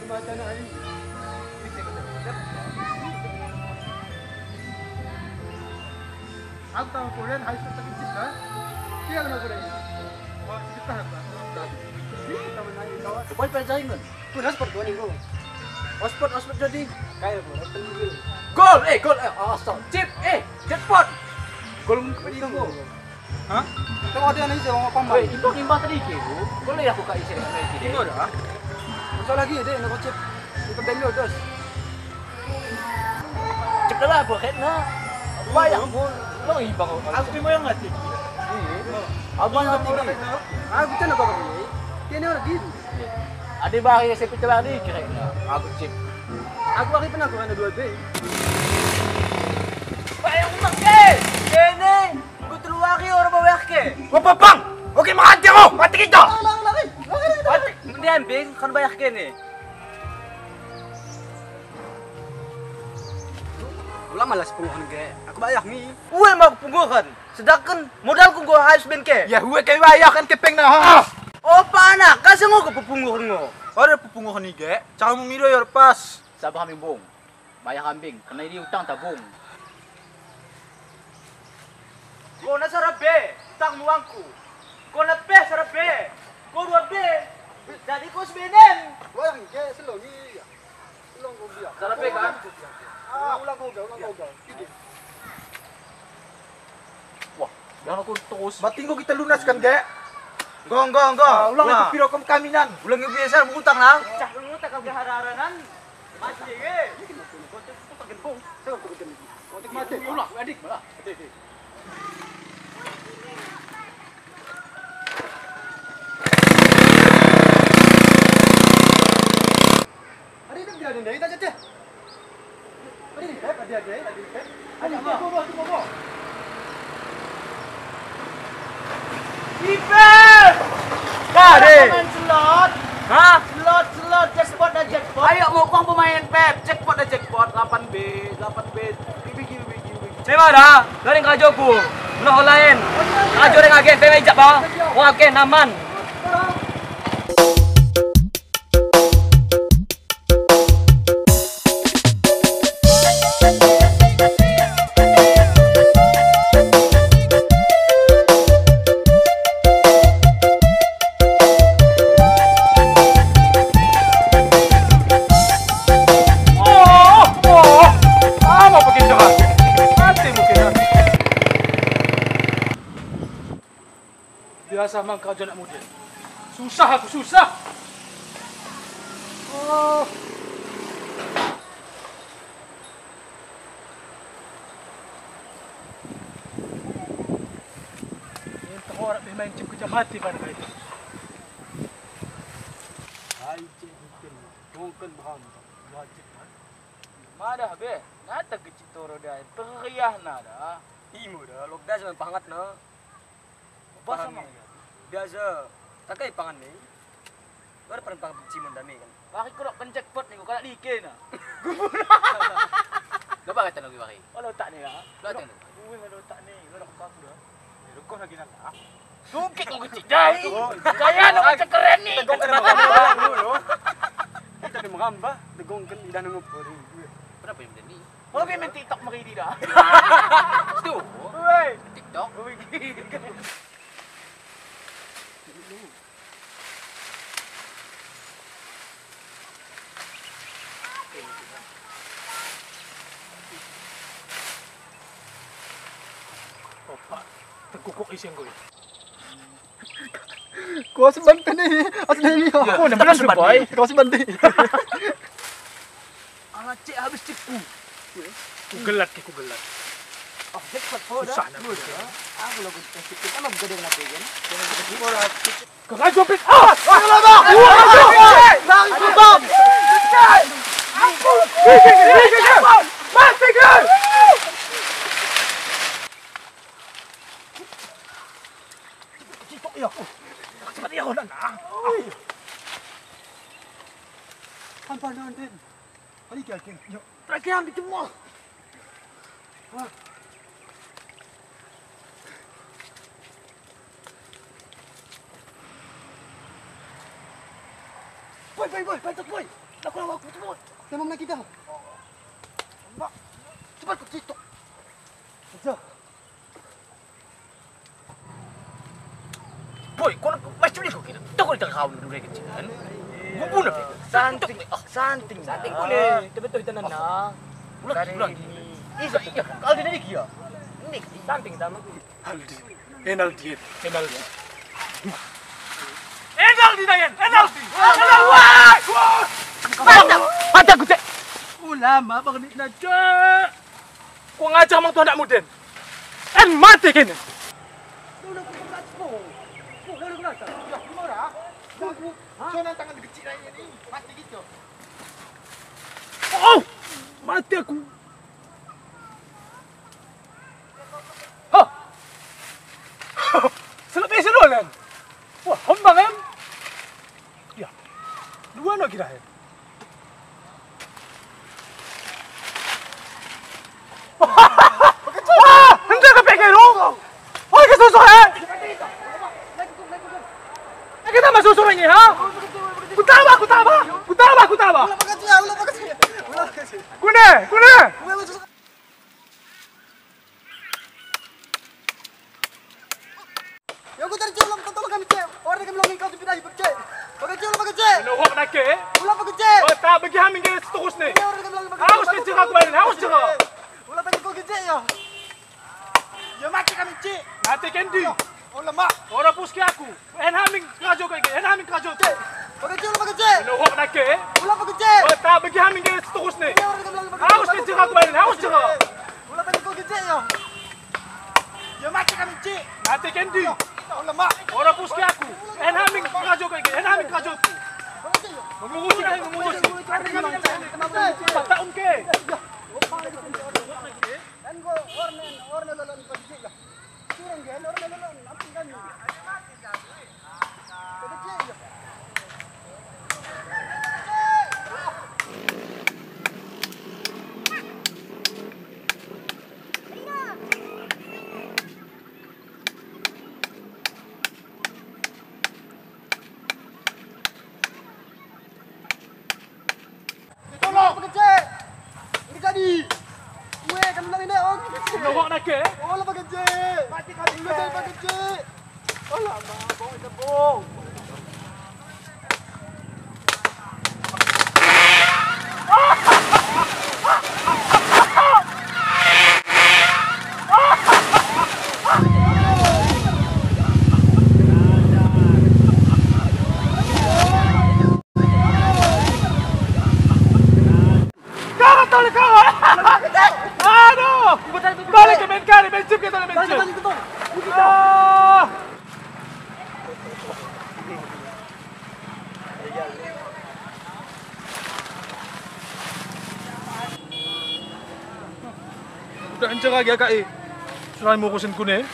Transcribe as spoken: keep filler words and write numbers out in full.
Aku tama koren, hai sudah sakit cipta. Dia kena koren. Oh, cipta apa? Ih, teman aja kawan. Boy, pelajarin kan? Tuh, hotspot gua nih, bro. Hotspot, hotspot jadi. Kayak gua, hotspot gua. Gol, eh, gol, eh, asal. Cip, eh, jackpot. Gol, itu gol. Hah? Tengok dia nih, sama Paman. Weh, imbang-imbang tadi ke, Bu. Boleh aku kak isi dengan lagi deh. Imbang dah. Usah lagi deh, nak kocek. Kita beli dos. Cep dah lah, apa kena? Banyak pun. Lo imbang kau. Aku mau yang ngerti. Iya. Abang ngerti. Aku tak nak kau. Kena orang gini. Ade bari saya pecah lari kira-kira. Aku cep. Aku hari pernah kurang dua B. Bayang mak ke. Kene. Ku telu ari ora bawah ke. Wah, Bang. Oke, mati aku. Mati kita. Mati. Mending ambing kan bayar kene. Ulang malas punguhon ge. Aku bayar ni. Ue mau punguhon. Sedangkan modalku nggo habis ben ke. Ya, ue ke bayar kan kepeng na. Ah! Opa anak, kasih ngo ke pepunguhon ngo. Ora pepunguhon ni ge. Cara memilu ya pas. Sabar mi bung. Bayar ambing, kena idi utang tabung. Kona sara be, utang muangku. Kona pe sara be, ko dua be. Jadi ko sebenen. Wah, nge, selong iya. Selong ko biar. Sara be kan? Ah, ulang ko ga, ulang ko ga. Wah, jangan aku terus. Matinggo kita lunaskan ge. Nggo, nggo, nggo. Ah, ulang itu piro kom kaminan. Ulang biasa mengutang lah. Cah mengutang kau hara-haranan. Mati ge. Mati, mati. Ulah, adik malah. Adi, adi, adi, adi, adi, adi. Adi, adi, adi, adi, adi. Adi, adi, adi, adi. Ipep! Kade? Main slot. Hah? Slot, slot, jackpot dah jackpot. Ayo, mau kong pemain, Pep. Jackpot dah jackpot. Delapan B, delapan B. Bibi, bibi, bibi, bibi. Saya mah dah, dari ngajoku. Nah, lain. Ngajo ring agen, Pep ijak, bah. Wah, agen, aman. Oh, oh, apa begitu? Mati mungkin. Biasa mang kerajo anak muda. Susah aku, susah. Oh. Entah orang pe main cip kejam hati pada kaitu. Ai cip mungkin, mungkin berambah. Wajib kan? Madah be, nata kecik toro dai, periah nada. Imo da, lok da zaman pangat na. Pas sama. Biasa, takai pangan ni. Baru pernah pangan cimun dami kan. Wari kudok kan jackpot ni, kalak dike na. Lo bagaten lagi wari. Olo tak ni ya. Bagaten. Uwe olo tak ni, olo kau dah. Rego lagi nang ah. Sungkit kau kecik jai. Gaya no kecek keren ni. Tegong kena merambah dulu. Kita di merambah, tegong kan idah nunggu pori. Kenapa yang ni? Oke, main TikTok meridi dah. Stu. Woi. TikTok. Opa, tegukuk isi engko. Kau sebentar ni, asli ni. Ya, kau sebentar ni. Kau sebentar. Ala cek habis cekku. Kugelat ke, kugelat. Oh, cek pat kau dah. Susah nak. Aku lagu cek cek. Kamu gede kenapa kan? Kau kan jopit. Ah! Ah! Lari, Bang! Lari, Bang! Ampun! Mati kau! Cepat ya, Holan. Ampun, Holan. Tadi gagal. Yuk. Terakhir ambil semua. Boy, boy, boy, bantu, boy. Kita. Mak, cepat kau situ. Aja. Boy, kau masih beli kau kira. Tahu kau di tengah kawan dulu kecil kan? Gua bunuh dia. Santing, santing. Santing kau ni. Betul kita nana. Ulang, ulang. Isa, iya. Kau di sini dia. Ini. Santing sama. Aldi. Enaldi, Enaldi. Enaldi, Dayan, Enaldi. Enaldi. Mata, mata ku, Cek. Ulama bang ni na, Cek. Ku ngajar mang tu anakmu den. En mate kene. Oh, mate aku. Hah! Selep ese dolen. Wah, hembang em. Ya. Dua no kira em. Wah, enda ke peke lu. Oi, ke susu, eh. Eh, kita masuk susu ini, ha? Kutaba, kutaba, kutaba, kutaba. Kune, kune. Ya, ku tercium lam, tolong kami, Cek. Orang kami longin kau tu pindah, Cek. Pakai Cek, pakai Cek. Nohok nake. Ulah pakai Cek. Oh, tak bagi hami nge seterus ni. Harus ke Cek aku balik, harus Cek. Ulah pakai kau Cek ya. Ya mati kami, Cek. Mati kendi. Ulah mak. Ora puski aku. En hami kerajo kau ige, en hami kerajo. Cek. Pakai Cek, ulah pakai Cek. Nohok nake. Ulah pakai Cek. Oh, tak bagi hami nge seterus ni. Harus ke Cek aku balik, harus Cek. Ulah pakai kau Cek ya. Ya mati kami, Cek. Mati kendi. Ulah mak. Ora puski aku. En hami kerajo kau ige, en hami kerajo. Mengurusi, mengurusi. Patah ungke. Kan go ornen, ornen lolon pagi juga. Turun gen ornen lolon, ampun kami. Pagi juga. Tolong! Pakai Cek! Ini jadi! Weh, kan ulang ini, Om! Nohok nake? Oh, lah pakai Cek! Mati kami, Cek! Pakai Cek! Oh, lah, Bang, bawa kita, Bang! Kawan tole kawan. Aduh. Balik ke main kali, main chip kita main chip. Ah. Udah encer lagi akak i. Sudah murusin kune.